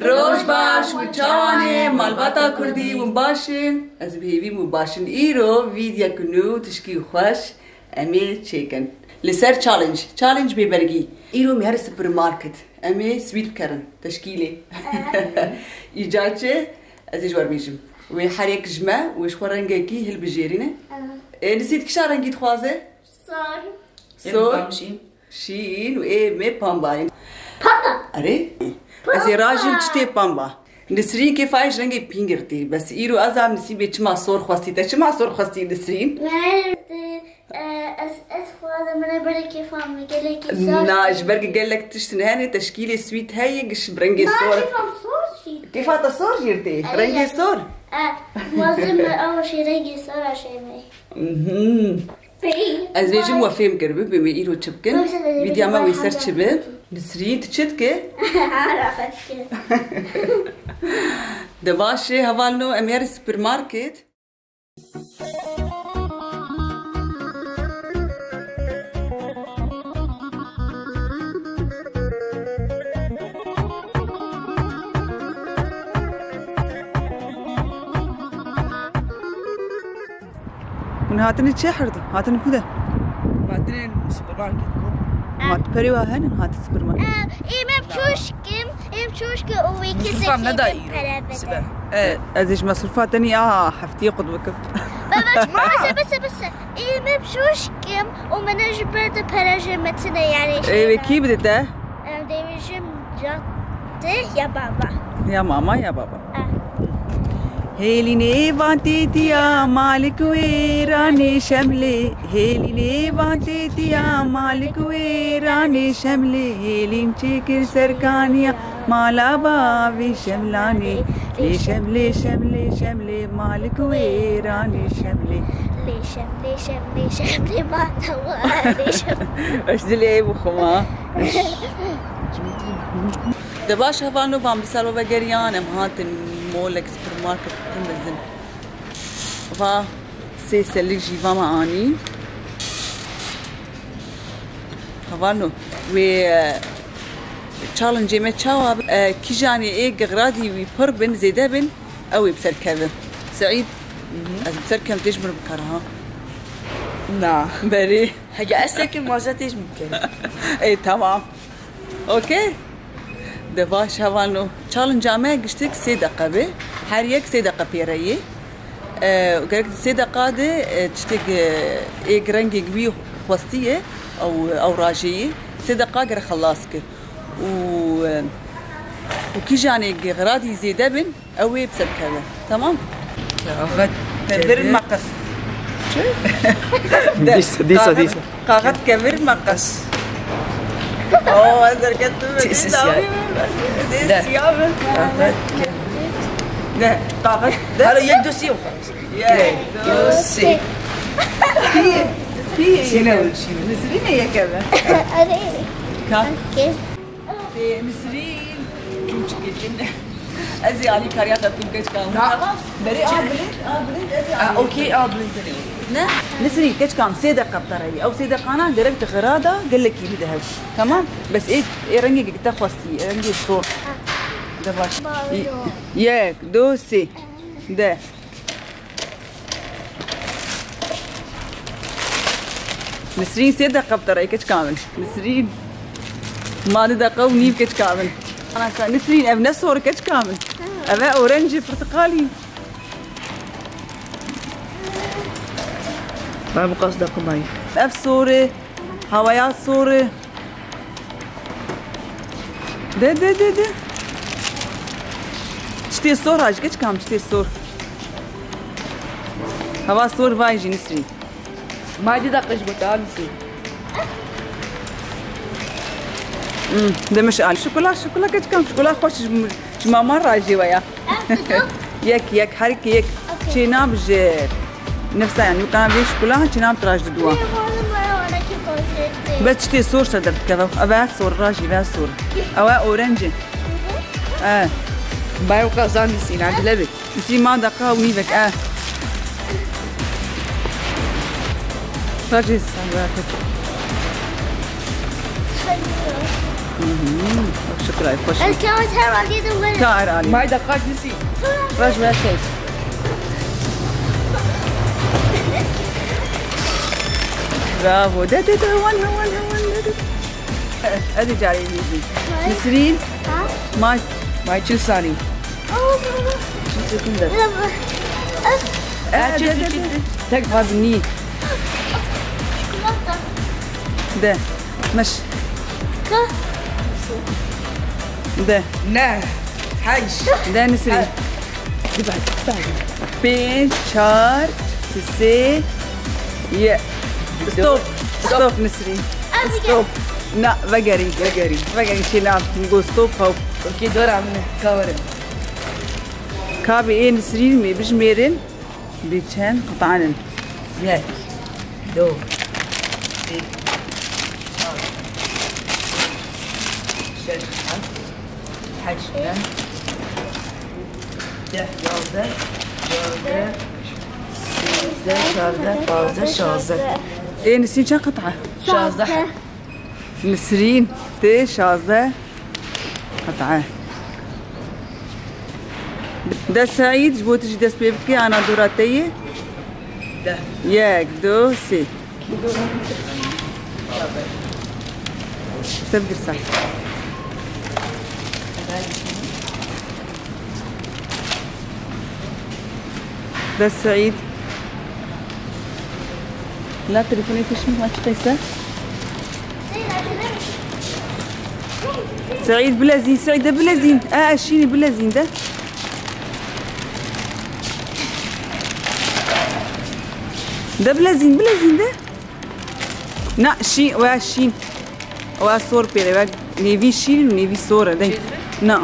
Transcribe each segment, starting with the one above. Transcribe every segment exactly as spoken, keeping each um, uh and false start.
Roj baş, hûn çawan e? Malbata Kurdî, hûn baş in? Ez bi hêvî hûn baş in. Îro vîdyek nû, tişkî xweş em ê çêkin. Li ser challenge, challenge bêbergî. Îro me here supermarket. Em ê swît bikerin, teşkîlê. Îca çi? Ez ê ji we bêjim. Wê her yek ji me, wê ji xwe rengekî hilbijêrîne. Ê, Nisît kîja rengî dixwaze? Sor. Sor. Em şîn. Şîn û ê me pambayîn. Pamba. Erê. Ez ê rajim çi tê pamba. Nisrîn kêfa ji rengê pîngir tê. Bes îro ez am Nisîbê çima sor xwestî. Te çima sor xwestî Nisrîn? Me, e, ez, ez xwaze min ê bere kêfa min gelekî sor. Na, ji ber gelek tiştin hene, teşkîlê swît heye, giş bi rengê sor. Na, kêfa min sor jî. Kêfa te sor jî tê. Erê, rengê sor. E, xwaze min ew jî rengê sor a şê me. Mhm. Ez bêjim we fêm kir, bibê me îro çi bikin. Vîdya me wê ser çi bi? Nisrîn, tu çi dike? De baş e, hevalno, em ê herin supermarket. Hûn hatine çi herdu? Hatine ku de? Hatine supermarket ku. Ma tu perê wa hene hatin supermarket? Ê me çoşkim, ê me çoşkim û wê kesek pere bide. E, ez ê ji mesrûfa tenî a heftiyê qut bikim. Baba, bese, bese, bese. Ê me çoşkim û min ji ber de pere jê me tine yani. Ê, wê kî bide te? Em dêvêjim ca te ya baba. Ya mama ya baba. Ah. Hêlînê van têtiya malik wêranê şemlê. Hêlînê van têtiya malik wêranê şemlê. Hêlîn çêkir serkaniya mala bavê şemlanê. Lê şemlê, şemlê, şemlê malik wêranê şemlê. Lê şemlê, şemlê, şemlê mala bavê şemlê. Ez dilê ê bixwim ha. De baş hevalno, van bîsal we vegeriyan, em hatin molek supermarket pir mezin. Va sê selik jî va me anî. Hevalno, wê, e, challenge me çawa bi, e, kîjanê ê giradî wî pir bin, zêde bin, ew ê bi ser kevin. Seîd, ez bi ser kevim tê ji min re bikar ha. Na. Berê. Hege ez sekim ma ze tê ji min bikerim. Ê, tamam. Okey. De baş hevalno. Challenge-a me giştik sê deqe be. Her yek sê deqe pê re yê. E, gerek sê deqa de, e, tiştek, e, ê rengek wî xwestiye, ew, ew rajeyê. Sê deqa gerek xelas ke. Û, e, û kîjanê giradî zêde bin, ew ê bi ser keve. Tamam? Kaxet, kevir, meqes. Çi? De, dîsa, dîsa, kaxet, dîsa. Kaxet, kevir, meqes. Oo, ez derketim. Çi, siz ya? Ez ê siya bim. Kaxet, kevir. De, kaxet, de. Hala yek dosyê mi? Yek, du, sê. Pî, pî. Çîne û çîne. Nisrînê yeke be. Erê. Ka. Okey. Tê Nisrîn. Çû çikê çin. Ez ê alîkariya te bikim keçika. Tamam. Berê a bilind, a bilind, ez ê alî. Okey, a bilind tenê. Ne? Nisrîn, keçika min sê deqa bi te re ye. Ew sê deqana gerek di xira de gelekî bide hev. Tamam? Bes ê, ê rengê te xwestî, rengê sor. De baş. Yek, du, sê. De. Nisrîn sê deqa bi te re keçika min. Nisrîn. Ma du deqa û nîv keçika min. Anaka Nisrîn, ev ne sor keçika min. Ev e orange, pirtiqalî. Ben bu kas deqimayım. Ev sor e. Hawaya sor e. De, de, de, de. Tiştê sor ha, ji keçika min tiştê sor. Hava sor vay jî Nisrîn. Ma di deqe ji bo te, Nisrîn. Hmm, demiş al. Şokola, şokola keçika min, şokola xweş ji, ji mama rajê we ya. Yek, yek, her ki yek. Okey. Çênab ji nefsa, yani, kana vê şokola çênab tiraj di duwa. Bes çitê sor se derdikeve. Eve sor, rajî ve sor. Ewe orange. E. Bayo kazan Nisîna, dile bik. Nisî ma deqa û nîvek, e. Rajê sen bırakın. Şikir ay xweş. Ez kewt her wagê de were. Ka er alî. May deqat Nisrîn. Baş be ses. Bravo. De, de, de, hewan, hewan, hewan, de, de. Ez ê carê bêjim. Nisrîn. Ha? May. May çil sanî. Oh, çil sekin de. Eh, çil, çil, çil. Tek fazla nî. Çikolata. De. Meş. Ka? De. Ne. Heş. De Nisrîn. He. Di ben, ben. Pênc, çar, sê, ye. Stop. Stop. Stop Nisrîn. Abi gel. Stop. Na, vegerî. Vegerî. Vegerî, şey, na, go stop, hop. Okey, dora min, kavere. Ka bi ê Nisrîn me bijmêrin. Bi çend qit'an in? Yek, do, sê, çar, şeş, heft, heşt, neh, deh, yazdeh, yazdeh, sêzdeh, çardeh, pazdeh, şazdeh. Ê Nisrîn çend qit'a? Şazdeh. Nisrîn tê şazdeh qit'e. De Seîd, ji bo tu jî dest pê bike, ana dora te yê. De. Yek, du, sê. Te bigir Seîd. De Seîd. La telefonê te şîn, ma çi qeyse? Seîd, bilezîn, Seîd, de bilezîn. E, e, şînî bilezîn de. De bilezîn, bilezîn de. Na, şîn, we şîn. We sor pêre, we nêvî şîn û nêvî sor e, de. Çêdibe? Na.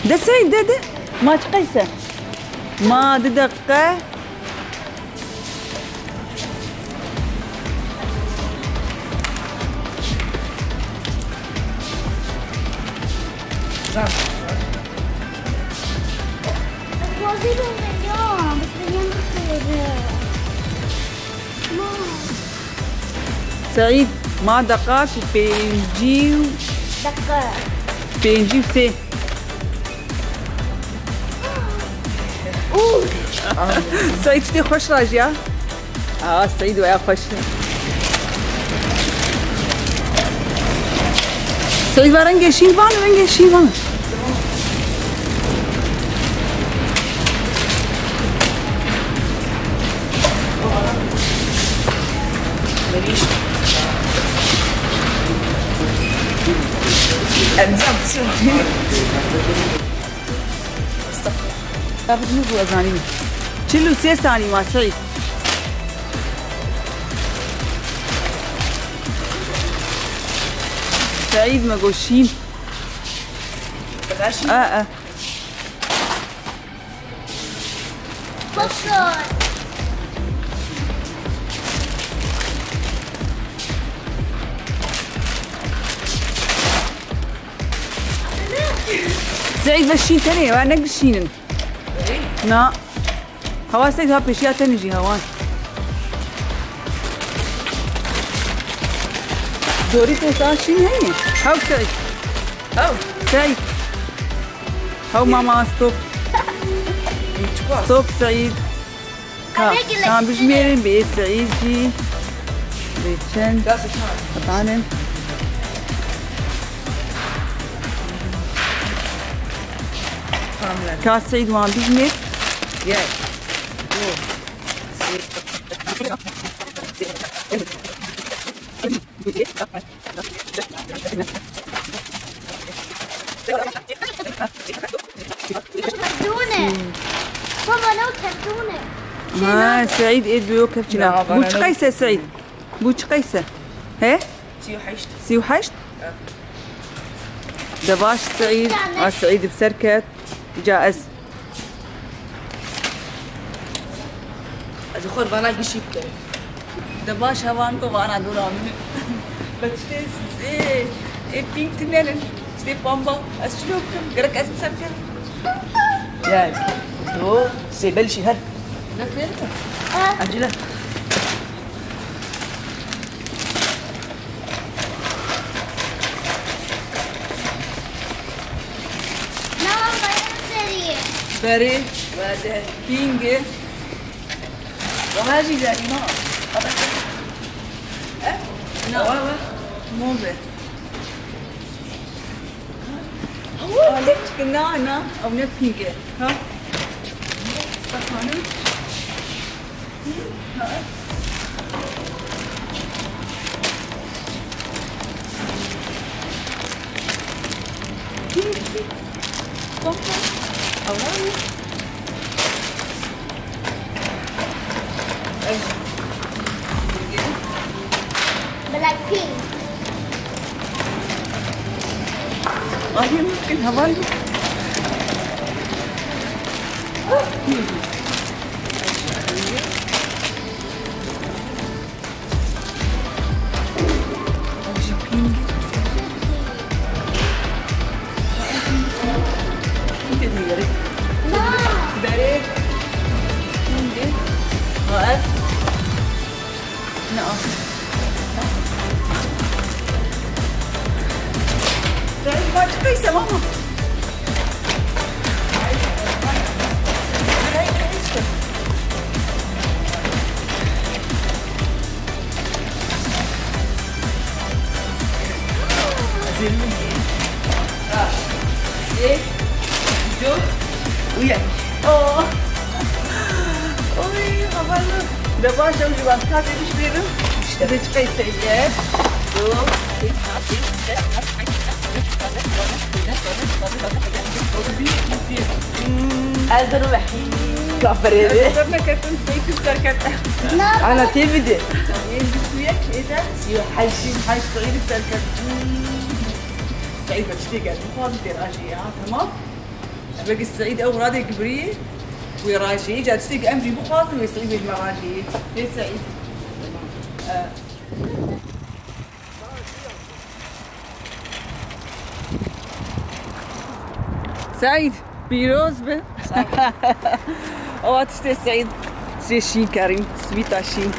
De Seîd, de, de. Ma çi qeyse? Ma di deqe. Seîd, ma deqa ku pêncî û Deqa. Pêncî û sê. Seîd, tiştê xweş rajiya. Aa, Seîd, waya xweş e. Seîd, va rengê şîn van, rengê şîn van. Em zam. Estağfurullah. Çil û sê sanî ma Seîd. Seîd me got şîn. Qedar şîn? E, e. Popcorn. Seîd ve şîn tenê, ve ne gişînin. Na. Hewa Seîd ha pêşiya tenê jî hewa. Doritos a şîn heye. Hew Seîd. Hew. Seîd. Hew mama stop. Stop Seîd. Ka, ka bijmêrin bê Seîd jî. Bê çend? Hetanin. Ka Seîd wan bijmêr. Yek. Du. Sê. Kerdûne. Baba, ne o kerdûne? Ha, Seîd ê diyo kevçîna. Bû çi qeyse Seîd? Bû çi qeyse? He? Sî û heşt. Sî û heşt? De baş Seîd. A Seîd bi ser ket. Ca ez. Ez xwe vana gişî bikim. De baş hewan ku vana dora min. Be tiştê, ê, ê pînk tune ne. Tiştê pamba. Ez çilo bikim. Gerek ez bi ser bikim. Yek, du, sê, belşî her. Dest vê bikim. Acele. Berê, werde, pîngê. Wajî zerî ma. Eh? Na. Wa, wa. Move. Alê, na, na. Ew ne pîngê. Ha? Saxanın. Blackpink. Ay, mümkün, hava yok. Berê. Şimdi. Ha, ev. Ne al? Sen başka ise ama. Zirve. Ha. Ye. Yok. Uyan. Oh. Oy, havalı. De baş ew ji van kazê bişmêrim. İşte. De çiqey seyye. Yok. Hmm. Ez dirim wehî. Kaferê. Ez dirim neketim, seyfim serkete. Ana tê bide. Yên bîst û yek, êde. Sî û heşt. Sî û heşt, Seîd serket. Hmm. Seîd, be tiştê geldi. Xwazim tê rajî ya, tamam. Belkî Seîd ew radê gibirî, wê rajî. Ca tiştê em jî bixwazin, wê Seîd bêjme rajî. Lê Seîd. Tamam. Ee. Seîd, pîroz be. Sağ ol. Ewa tiştê Seîd, tiştê şîn kerîn, simîta şîn.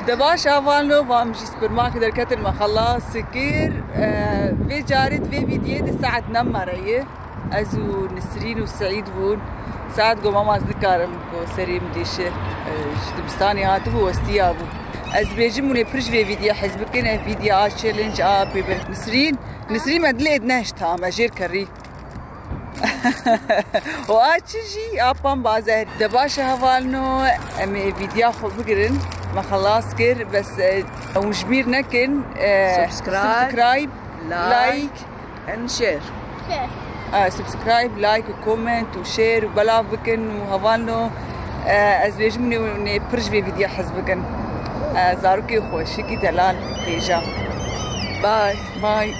De baş avalno, vam jî supermarket derketin me xelas kir. E, vê carê di vê vîdiyê de saet nemere ye. Ez û Nisrîn û Seîd bûn. Saet go mama ez nikarim, go serê min dêşe. E, ji dibistanê hatibû, westiya bû. Ez bêjim hûn ê pir ji vê vîdiyê hez bikin, ev vîdya a challenge a pê be. Nisrîn, Nisrîn me dilê nehişta, me jêr kerî. û a çi jî, a pan bazer. De baş e hevalno, em ê vîdya xwe bigirin. Me xelas kir, bes, e, hûn ji bîr nekin, e, Subscribe, subscribe, like, like. And share. Share. Ah, subscribe, like û comment û share û belav bikin û hevalno, eh, ez bêjim nê, nê pir ji vê vîdya hez bikin. Eh, zarokê xweşikî delal hêja. Bye. Bye.